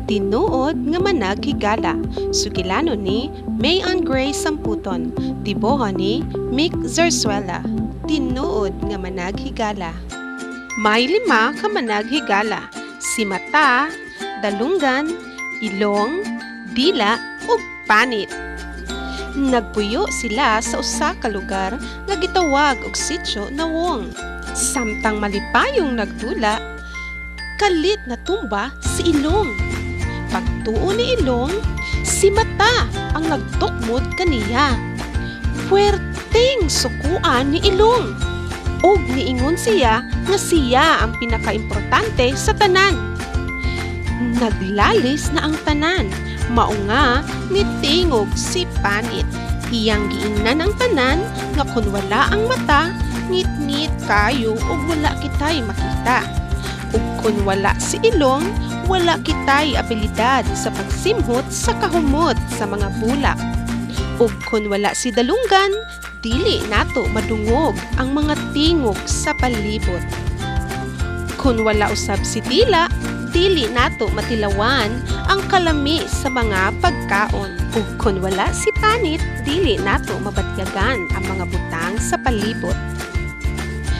Tinuod nga Managhigala. Sugilanon ni Mayon Grace Samputon. Dibuho ni Mick Zarzuela. Tinuod nga Managhigala. May lima ka managhigala. Si mata, dalunggan, ilong, dila ug panit. Nagpuyo sila sa usa ka lugar nga gitawag og Sitio Nawong. Samtang malipayong nagdula, kalit natumba si ilong. Pagtuo ni ilong, si mata ang nagtukmod kaniya. Puwerteng sukuan ni ilong. Ug niingon siya nga siya ang pinakaimportante sa tanan. Naglalis na ang tanan, mao nga nitingog si panit. Iyang giingnan ang tanan nga kun wala ang mata, ngitngit kayo ug wala kitay makita. Ug kun wala si ilong, wala kitay abilidad sa pagsimhot sa kahumot sa mga bulak. Ug kun wala si dalunggan, dili nato madungog ang mga tingog sa palibot. Kun wala usab si dila, dili nato matilawan ang kalami sa mga pagkaon. Ug kun wala si panit, dili nato mabatyagan ang mga butang sa palibot.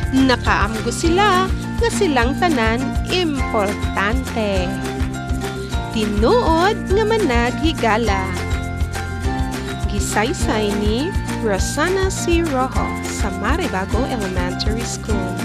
Nakaamgo sila nga silang tanan importante. Tinuod nga Managhigala. Gisaysay ni Rosana C. Rojo sa Maribago Elementary School.